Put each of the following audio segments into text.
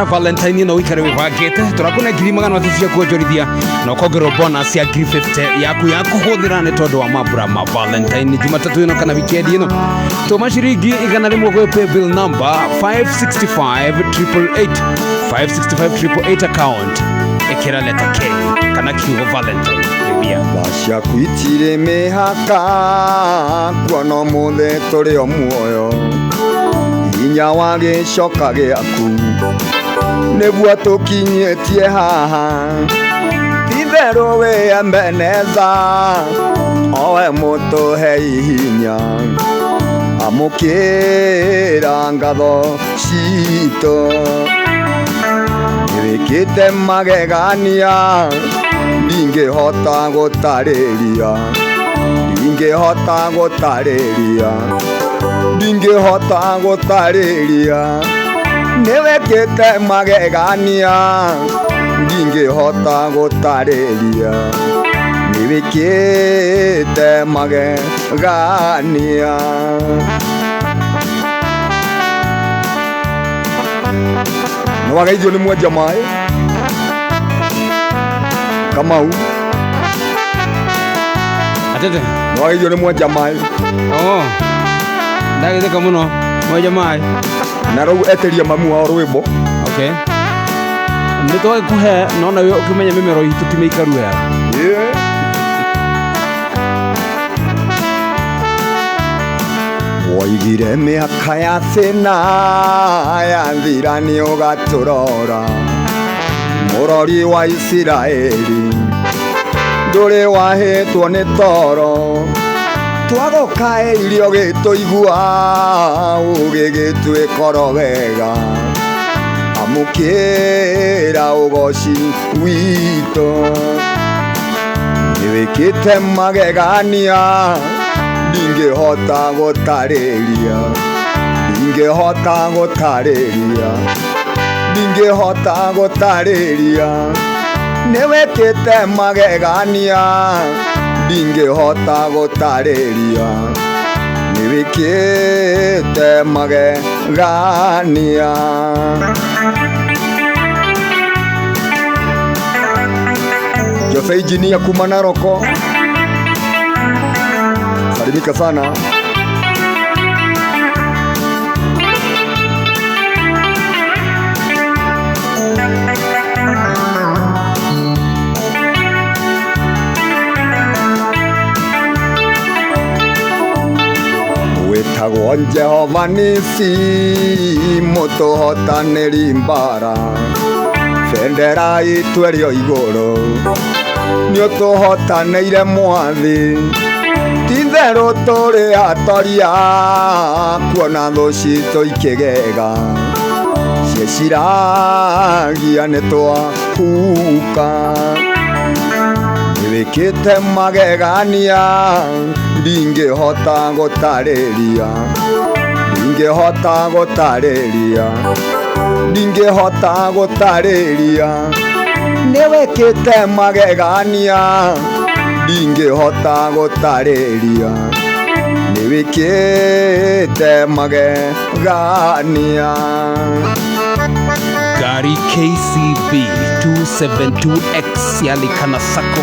Valentine ĩno ũikare wĩbangĩte, tũrakũne 300,000 cia kuonjorithia na ũkongerwo bonus ya 50,000 yaku ya kũhũthĩra nĩ tondũ wa mambura ma Valentine Jumatatũ ĩno kana wikendi ĩno. Tũma ciringi 100 gwĩ paybill number 565 888, 565 888 account, ĩkĩra letter K kana kiugo Valentine. Rĩmia. Tha ciaku itirĩ mĩhaka, kuona ũmũthĩ tũrĩ o muoyo, hinya wa gĩcoka gĩaku nĩguo tũkinyĩtie haha. Ti-itherũ wĩ Ebeneza, owe mũtũhei hinya, amũkĩra ngatho citũ. Nĩwĩkĩte magegania ndingĩhota gũtarĩria, ndingĩhota gũtarĩria, ndingĩhota gũtarĩria. Nĩwĩkĩte magegania ndingĩhota gũtarĩria, nĩwĩkĩte magegania. Nĩwageithio nĩ mwenja maĩ Kamau. Atete. Nĩwageithio nĩ mwenja maĩ. Oh. Ndagĩtheka mũno mwenja maĩ. Na rĩu eteria mamu wao rwĩmbo. Okay. Nĩ twagĩkũhe no nawe ũkĩmenya mĩmero itũ ti mĩikaru wega. Yeah. Woigire mĩaka ya thĩna yathira nĩ ũgatũrora, mũrori wa Isiraeli ndũrĩ wahĩtwo nĩ toro, twagũkaĩirio gĩtũigua ũgĩgĩtuĩkoro wega, amũkĩra ũgoci witũ. Nĩwĩkĩte magegania ndingĩhota gũtarĩria, ndingĩhota gũtarĩria, ndingĩhota gũtarĩria. Nĩwĩkĩte magegania ndingĩhota gũtarĩria, nĩwĩkĩte magegania. Jose Engineer kuma Naroko, salimika sana. Wĩtagwo Jehova Nisi, mũtũhotanĩri mbara, bendera itũ ĩrĩ o igũrũ, nĩũtũhotanĩire mwathi. Ti-itherũ tũrĩ atoria, kuona thũ citũ ikĩgega, cieciragia nĩtwahuka. Nĩwĩkĩte magegania ndingĩhota gũtarĩria, ndingĩhota gũtarĩria, ndingĩhota gũtarĩria. Nĩwĩkĩte magegania ndingĩhota gũtarĩria, nĩwĩkĩte magegania. Gari KCB 272X ya Likana Sacco.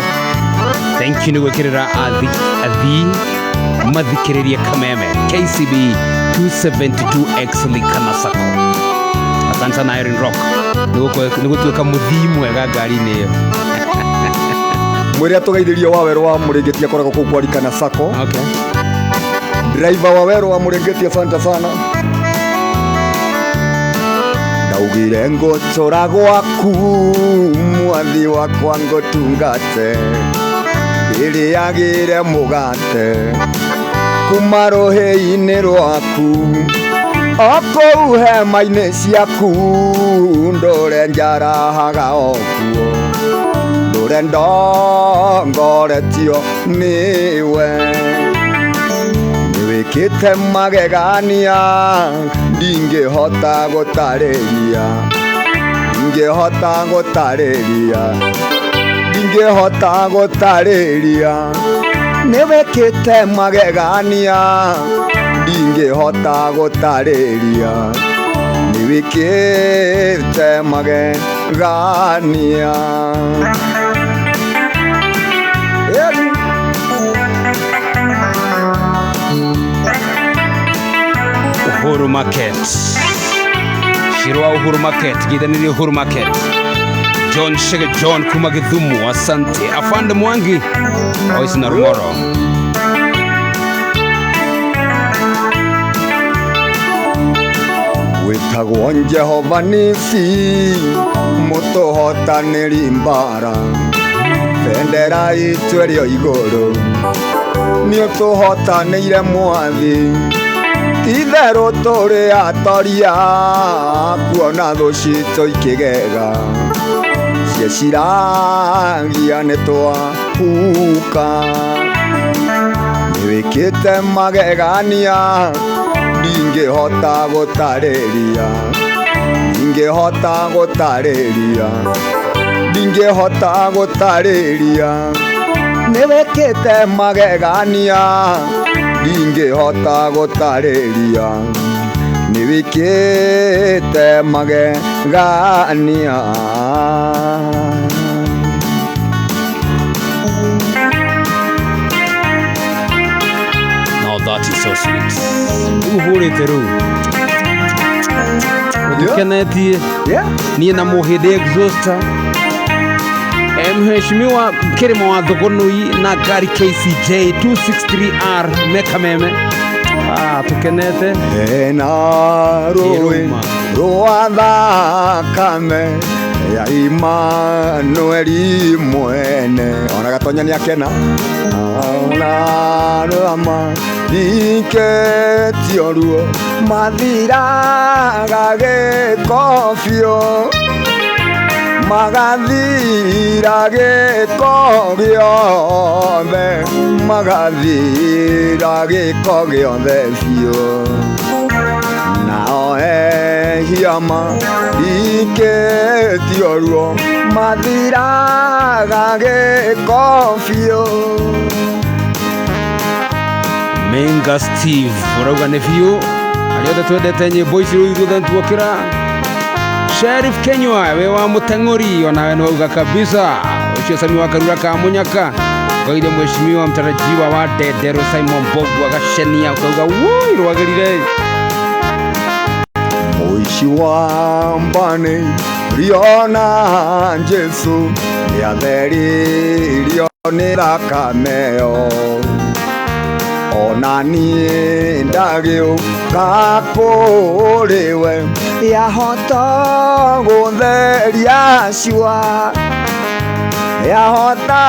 Thank you nĩ gwĩkĩrĩra athi mathikĩrĩrie Kameme. KCB 272X Likana Sacco. Asante sana Irene Rock. Nĩ gũtuĩka mũthii mwega ngari-inĩ ĩyo. Mwĩre atũgeithĩrie wa werũ wa Mũrĩngĩti akoragwo kũu kwa Likana Sacco. Okay. Driver wa werũ wa Mũrĩngĩti, asante sana. Ndaugire ngũtũra gwaku mwathi wakwa ngũtungate, ndĩrĩagĩre mũgate kuma rũhĩ-inĩ rwaku, o kũu hema-inĩ ciaku ndũre njarahaga o kuo, ndũre ndongoretio nĩwe. Nĩwĩkĩte magegania ndingĩhota gũtarĩria, ndingĩhota gũtarĩria, ndingĩhota gũtarĩria. Nĩwĩkĩte magegania ndingĩhota gũtarĩria, nĩ Nĩwĩkĩte magegania. Eri. Uhuru Market, Shiro wa Uhuru Market, githanĩrie Uhuru Market. John Shege John kuma Githumu, asante. Afande Mwangi Oisi na Rumoro. Wĩtagwo Jehova Nisi, mũtũhotanĩri mbara, bendera itũ ĩrĩ o igũrũ, nĩũtũhotanĩire mwathi, ti-itherũ tũrĩ atoria, kuona thũ citũ ikĩgega, cieciragia nĩtwahuka. Nĩwĩkĩte magegania, ndingĩhota gũtarĩria, ndingĩhota gũtarĩria, ndingĩhota gũtarĩria. Nĩwĩkĩte magegania, ndingĩhota gũtarĩria, nĩwĩkĩte magegania. Now that is so sweet. Rĩu hũrĩte rĩu ũtũkenetie. Yeah. Niĩ na mũhĩndĩ exhauster, mheshimiwa Kĩrĩma wa Thũgũnũi na ngari KCJ 263R mekameme. Ah, tukenete. Hena rũĩ Iruma. Rwa thakame ya Imanueli mwene, ona Gatonya nĩ akena, ona rwama iketio ruo mathiraga gĩko biũ, magathira gĩko gĩothe, magathira gĩko gĩothe biũ, nao ehia marikĩtio ruo mathiraga gĩko biũ. Menga Steve ũrauga nĩ biũ arĩa othe twendete nyĩmbo ici rĩu ithuothe nĩtuokĩra. Sheriff Kenywa we wa mũteng'ũri onawe nĩ wauga kabisa ũcio Sami wa Karura ka Mũnyaka ũkageithia mheshimiwa mtarajiwa wa Ndendero Simon Bogu agacenia ũkauga woi rwagĩrire. Mũici wa mbani riona Jesu nĩatheririo nĩ thakameo, ona niĩ ndagĩũka kũrĩ we, yahota gũtheria ciũa, yahota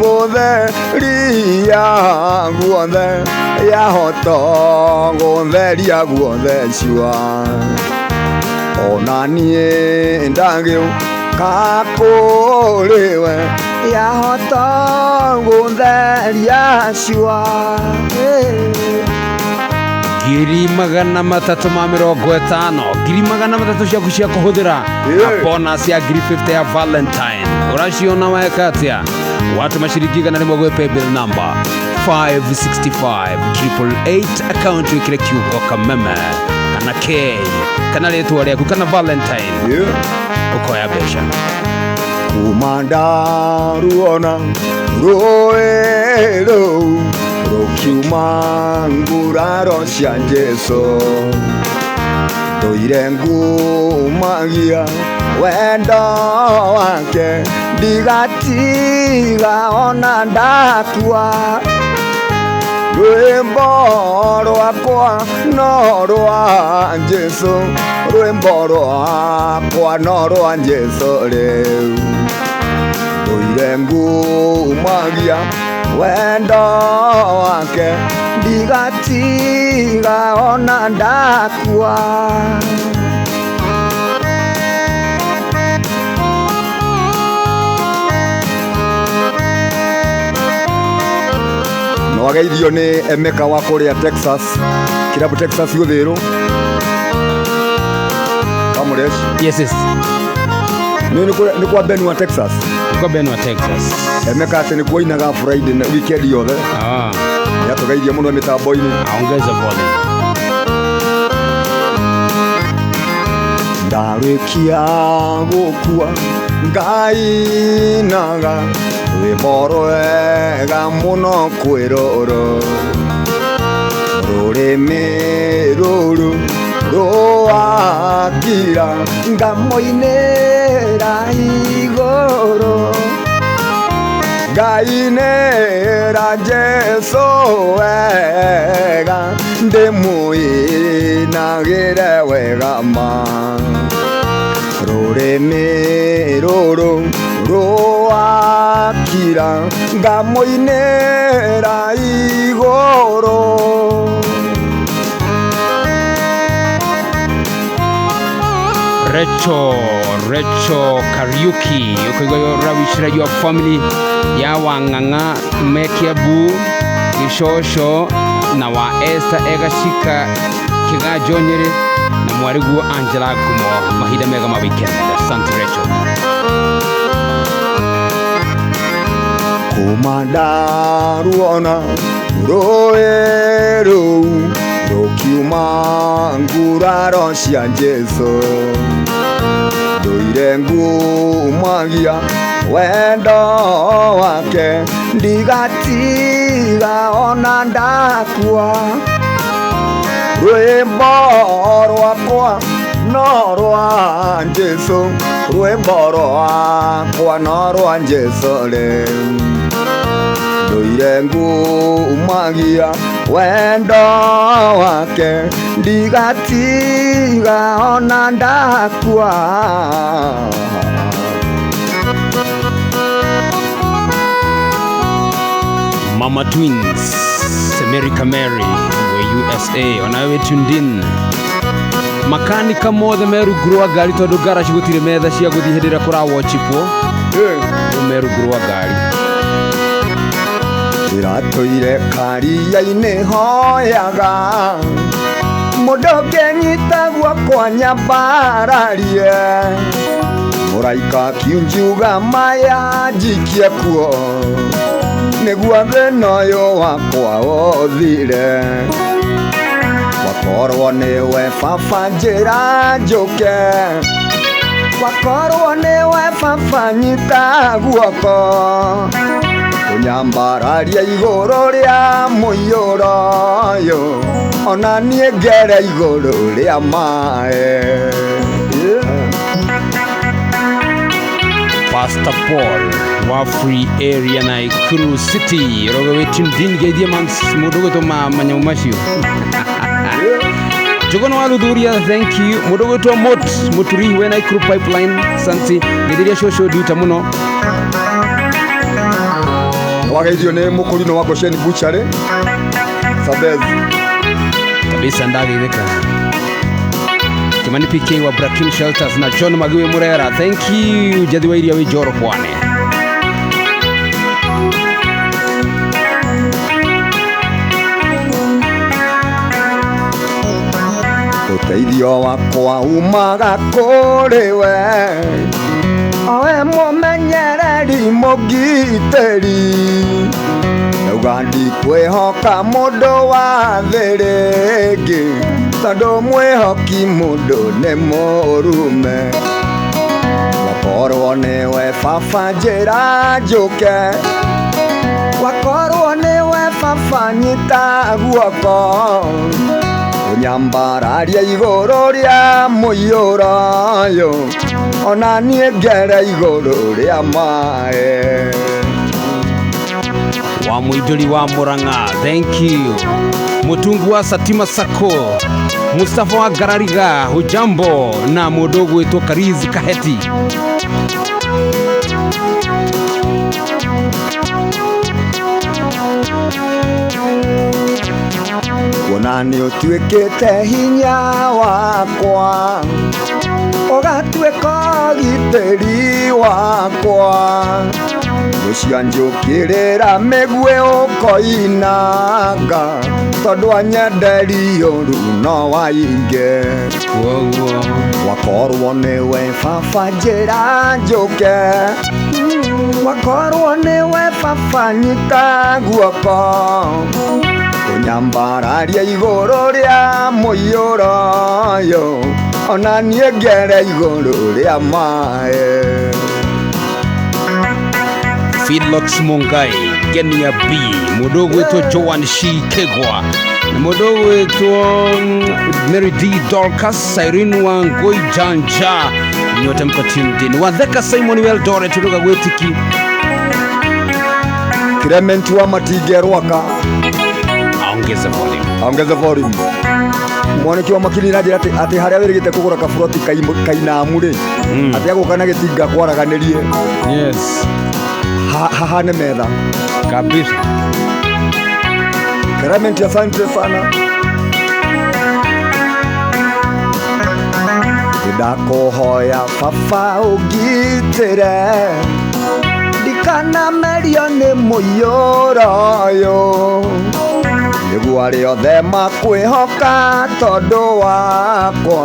gũtheria guothe, yahota gũtheria guothe ciũa, ona niĩ ndagĩũka kũrĩ we, yahota gũtheria ciũa. 350,000, 300,000 ciaku cia kũhũthĩra na Yeah. bonus ya 50,000 ya Valentine ũraciona weka atĩa watũma ciringi 100 gwĩ paybill number 565 888 account wĩkĩre kiugo kameme kana K kana rĩtwa rĩaku kana Valentine. Yeah. Ũkoya mbeca. Kuma ndaruona rũĩ rũu rũkiuma nguraro cia Jesu, ndũire ngumagia wendo wake, ndigatiga ona ndakua, rwĩmbo rwakwa no rwa Jesu, rwĩmbo rwakwa no rwa Jesu rĩu, ndũire ngumagia wendo wake, ndigatiga ona ndakua. No ageithio nĩ Emeka wa kũrĩa Texas, kirabu Texas gũthĩrwo Kamũresh. Yes. Nĩ kwa Ben wa Texas. Kwa Ben wa Texas. Emeka atĩ nĩkuo ainaga Friday na weekend yothe. Ah. Nĩatũgeithia mũno mĩtambo-inĩ. Aongeze volume. Ndarĩkia gũkua ngainaga rwĩmbo rwega mũno kwĩrũrũ. Rũrĩmĩ rũrũ rũakira ngamũinĩra igũrũ. Ngainĩra Jesũ wega ndĩmũinagĩre wega ma. Rũrĩmĩ rũrũ rũakira ngamũinĩra igũrũ. Recho Kariuki ukaigua ũrawishira your family ya Wang'ang'a Mekiabu Gĩcoco na wa Esther Egacika Kĩganjo Nyĩrĩ na mwarĩguo Angela Ngumo mahinda mega ma weekend. Asante Rachel. Kuma ndaruona rũĩ rũu rũkiuma nguraro cia Jesũ. Ndũire ngumagia wendo wake ndigatiga ona ndakua. Rwĩmbo rwakwa no rwa Jesũ, rwĩmbo rwakwa no rwa Jesũ rĩu. Ndũire ngumagia wendo wake ndigatiga ona ndakua. Mama Twins America Mary wa USA onawe tuned in. Makanika mothe me rungu rwa ngari tondu ngaraci gũtirĩ metha cia gũthiĩ hĩndĩ ĩrĩa kũrawatchipwo me rungu rwa ngari. Ndĩratũire karia-inĩ hoyaga mũndũ ũngĩnyita guoko anyambararie. Mũraika akiunjuga maya njikie kuo nĩguo thĩna ũyũ wakwa ũthire. Wakorwo nĩwe baba njĩra njũke, wakorwo nĩwe baba nyita guoko. Ũnyambararie igũrũ rĩa mũiyũro ũyũ ona niĩ ngere igũrũ rĩa maĩ. Pastor Paul wa Free Area Nakuru City roge wĩ tuned in geithie mũndũ ũgwĩtwo manyamũ macio. Njũgũna wa Thuthuria thank you. Mũndũ ũgwĩtwo Mot Mũturi we Nakuru Pipeline santi geithiria cũcũ nduta mũno. Wageithio nĩ mũkũrinũ wa Goshen Butchery Sabez kabisa ndageithĩka. Kimani PK wa Brakim Shelters na John Magiwe Murera thank you. Njathi wa iria wĩ Njoro Pwani. Ũteithio wakwa umaga kũrĩ we owe mũmenyereri mũgitĩri. Ndauga ndikwĩhoka mũndũ wa thĩ rĩngĩ tondũ mwĩhoki mũndũ nĩ mũrume. Wakorwo nĩwe baba njĩra njũke, wakorwo nĩwe baba nyita guoko. Ũnyambararie igũrũ rĩa mũiyũro ũyũ ona niĩ ngere igũrũ rĩa maĩ. Wa Mũindũri wa Murang'a thank you. Mũtungu wa Satima Sacco Mustafa wa Garariga hujambo na mũndũ ũgwĩtwo Karizi Kaheti. Kuona nĩ ũtuĩkĩte hinya wakwa ũgatuĩka ũgitĩri wakwa. Thũ cianjũkĩrĩra mĩguĩ ũkoinanga tondũ anyenderi ũru no waingĩ. Wakorwo nĩwe baba njĩra njũke, wakorwo nĩwe baba nyita guoko. Ũnyambararie igũrũ rĩa mũiyũro ũyũ Ona niĩ ngere igũrũ rĩa maĩ. Philox Mungai, Genia B, mũndũ ũgwĩtwo Joan Shi Kegwa, na mũndũ ũgwĩtwo Mary D Dorcas, Irene Wangui Janja, nyote mko tuned in. Watheka Simon Weldoret ruga gwĩtiki. Clement wa Matinge Rwaka. Aongeze volume. Aongeze volume. Mwaniki wa makini na njĩra atĩ harĩa wĩrĩgĩte kũgũra kaburoti kainamu rĩ, atĩ agũka na gĩtinga kwaraganĩrie. Yes. Hahane metha. Kabisa. Clement, asante sana. Ndakũhoya baba ũngitĩre ndikanamerio nĩ mũiyũro ũyũ, nĩguo arĩa othe makwĩhoka tondũ wakwa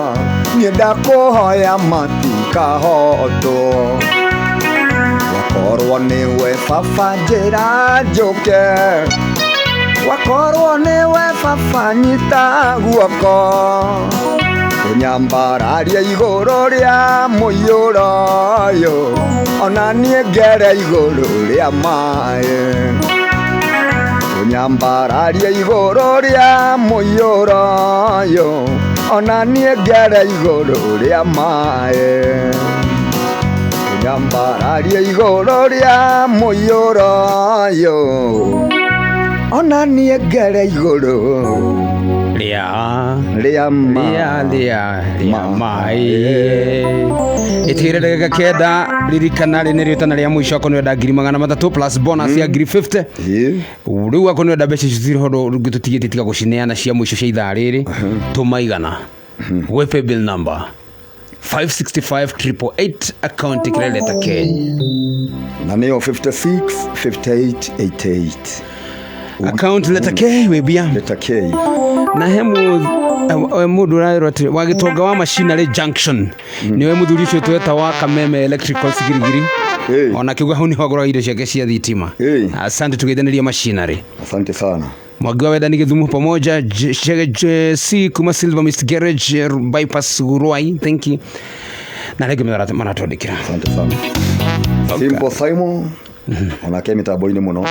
niĩ ndakũhoya matikahotwo. Wakorwo nĩwe baba njĩra njũke, wakorwo nĩwe baba nyita guoko, ũnyambararie igũrũ rĩa mũiyũro ũyũ, ona niĩ ngere igũrũ rĩa maĩ. Ũnyambararie igũrũ rĩa mũiyũro ũyũ, ona niĩ ngere igũrũ rĩa maĩ. Ũnyambararie igũrũ rĩa mũiyũro ũyũ, ona niĩ ngere igũrũ rĩa rĩa rĩa rĩa rĩa maĩ. Ĩtigĩre ndagĩka 9, ririkana rĩ nĩ rĩtana rĩa mũico akorwo nĩwenda 300,000 plus bonus ya 50,000. Rĩu akorwo nĩwenda mbeca icio cirĩ ho tũtigĩtie tiga gũcineana cia mũico cia ithaa rĩrĩ, tũma igana gwĩ paybill number 565 888, account ĩkĩrĩa K. Na nĩyo 56 58 88. Account letter K wĩmbia. Letter K. Na he mũndũ ũrerwo atĩ wa gĩtonga wa machinery junction nĩwe mũthuri ũcio tweta wa Kameme Electrical Sigirigiri. Ona kiuga hau nĩho agũraga indo ciake cia thitima. Asante, tũgeithanĩria machinery. Asante sana. Mwangi wa Wendani Gĩthumo pamoja C kuma Silver Mist Garage, bypass Ruai, thank you, na rĩngĩ maratwandĩkĩra. Asante sana. Simple Simon onake mĩtambo-inĩ mũno.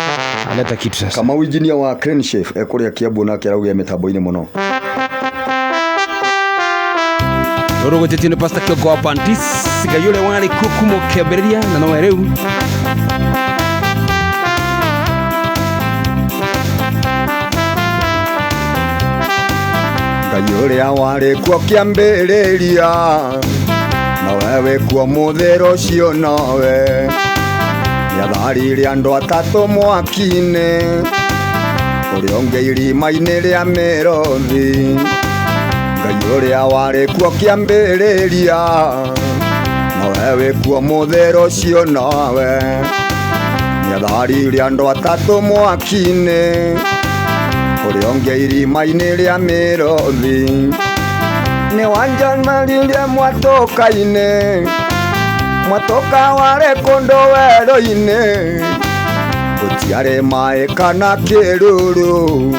Aleta kitu sasa. Kamau engineer wa Crane Chef ekũrĩa Kiambu, nake arauga mĩtambo-inĩ mũno. Rũrũ gwĩtĩtio nĩ Pastor Kĩongo wa Baptist, Ngai ũrĩa warĩ kuo kuma kĩambĩrĩria na nowe rĩu. Ngai ũrĩa warĩ kuo kĩambĩrĩria nowe wĩ kuo mũthĩ, rũciũ nowe. Nĩatharirie andũ atatũ mwaki-inĩ, ũrĩa ũngĩ irima-inĩ rĩa mĩrũthi. Ngai ũrĩa warĩ kuo kĩambĩrĩria nowe wĩ kuo mũthĩ, rũciũ nowe. Nĩatharirie andũ atatũ mwaki-inĩ, ũrĩa ũngĩ irima-inĩ rĩa mĩrũthi. Nĩ wanjamaririe mwatũka-inĩ, mwatũka warĩ kũndũ werũ-inĩ, gũtiarĩ maĩ kana kĩruru,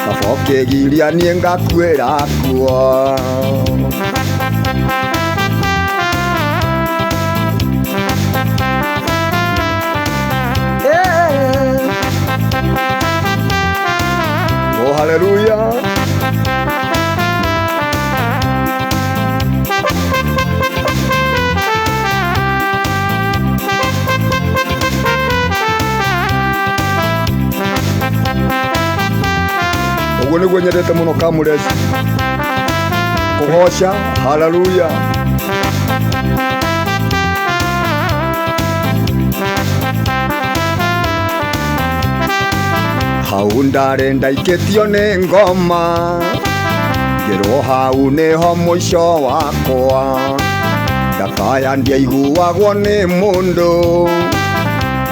kaba ũkĩgiria niĩ ngakuĩra kuo. Oh, hallelujah. Ũguo nĩguo nyendete mũno Kamũreci kũgoca haleluya. Hau ndarĩ ndaikĩtio nĩ ngoma, ngĩrwo hau nĩho mũico wakwa, ndakaya ndiaiguagwo nĩ mũndũ,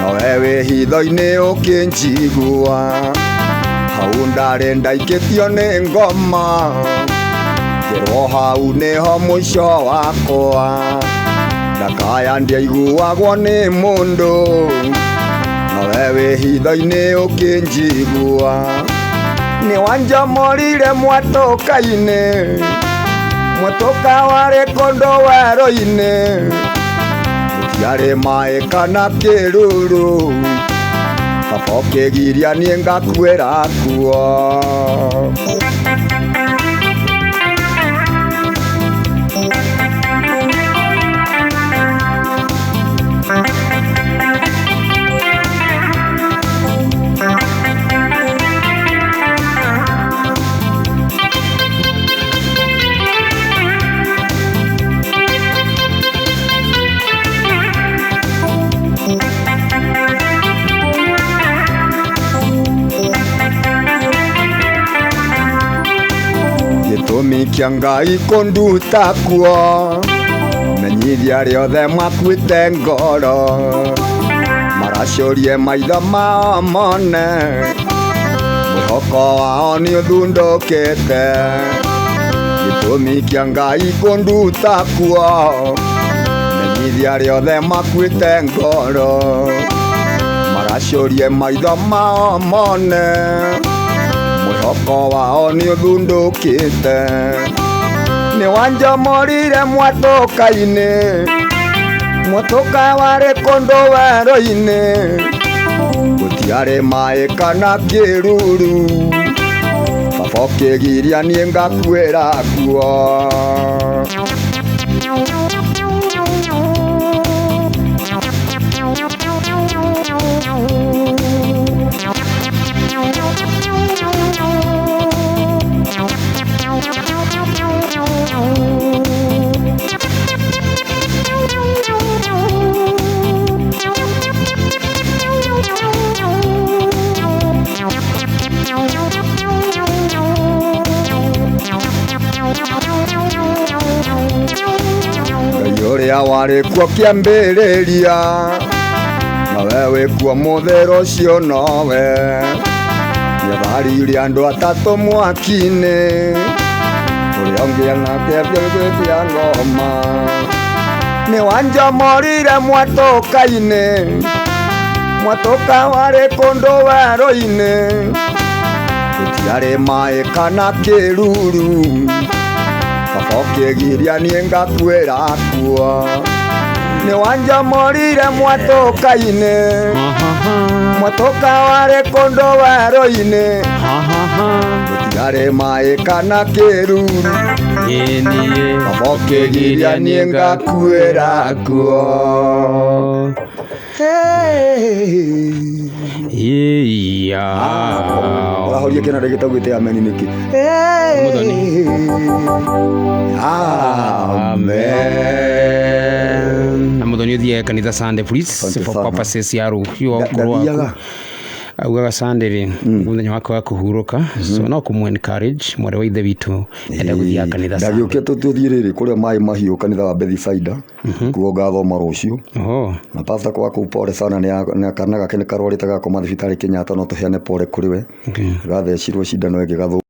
nowe wĩ hitho-inĩ ũkĩnjigua. Hau ndarĩ ndaikĩtio nĩ ngoma, ngĩrwo hau nĩho mũico wakwa, ndakaya ndiaiguagwo nĩ mũndũ, nowe wĩ hitho-inĩ ũkĩnjigua. Nĩ wanjomorire mwatũka-inĩ, Mũtũka warĩ kũndũ werũ-inĩ, gũtiarĩ maĩ kana kĩruru, baba ũkĩgiria niĩ ngakuĩra kuo. Gĩtũmi kĩa Ngai kũnduta kuo, menyithia arĩa othe makuĩte ngoro, maracũrie maitho mao mone, mwĩhoko wao nĩ ũthundũkĩte. Gĩtũmi kĩa Ngai kũnduta kuo, menyithia arĩa othe makuĩte ngoro, maracũrie maitho mao mone, mwĩhoko wao nĩ ũthundũkĩte. Nĩ wanjomorire mwatũka-inĩ, mũtũka warĩ kũndũ werũ-inĩ, gũtiarĩ maĩ kana kĩruru, baba ũkĩgiria niĩ ngakuĩra kuo. Ngai ũrĩa warĩ kuo kĩambĩrĩria, nawe wĩ kuo mũthero ũcio nowe, nĩatharirie andũ atatũ mwaki-inĩ, ũrĩa ũngĩ anake kĩa ngoma. Nĩ wanjomorire mwatũka-inĩ, mwatũka warĩ kũndũ werũ-inĩ, gũtiarĩ maĩ kana kĩruru, baba ũkĩgiria niĩ ngakuĩra kuo. Nĩ wanjomorire mwatũka-inĩ, mwatũka warĩ kũndũ werũ-inĩ, gũtiarĩ maĩ kana kĩruru, baba ũkĩgiria niĩ ngakuĩra kuo. Ũrahoria kĩnanda gĩtaugĩte ameni nĩkĩ? Mũthoni. Amen. Na Muthoni, ũthiage kanitha Sunday please. Asante For sana. purposes ya rũciũ wa ũkũrũ waku. Ndathiaga. Augaga Sunday rĩ, mũthenya wake wa kũhurũka, so no kũmũ encourage mwarĩ wa ithe witũ enda gũthiaga kanitha Sunday. Ndagĩũkia tũthiĩ rĩrĩ kũrĩa maĩ mahiũ, kanitha wa Bethisaida, kuo ngathoma rũciũ. Oho. Na pastor kwa kũu, pole sana, nĩ kana gake nĩ karwarĩte gakoma thibitarĩ Kenyatta, no tũheane pole kũrĩ we. Gathecirwo cindano ĩngĩ gathũ.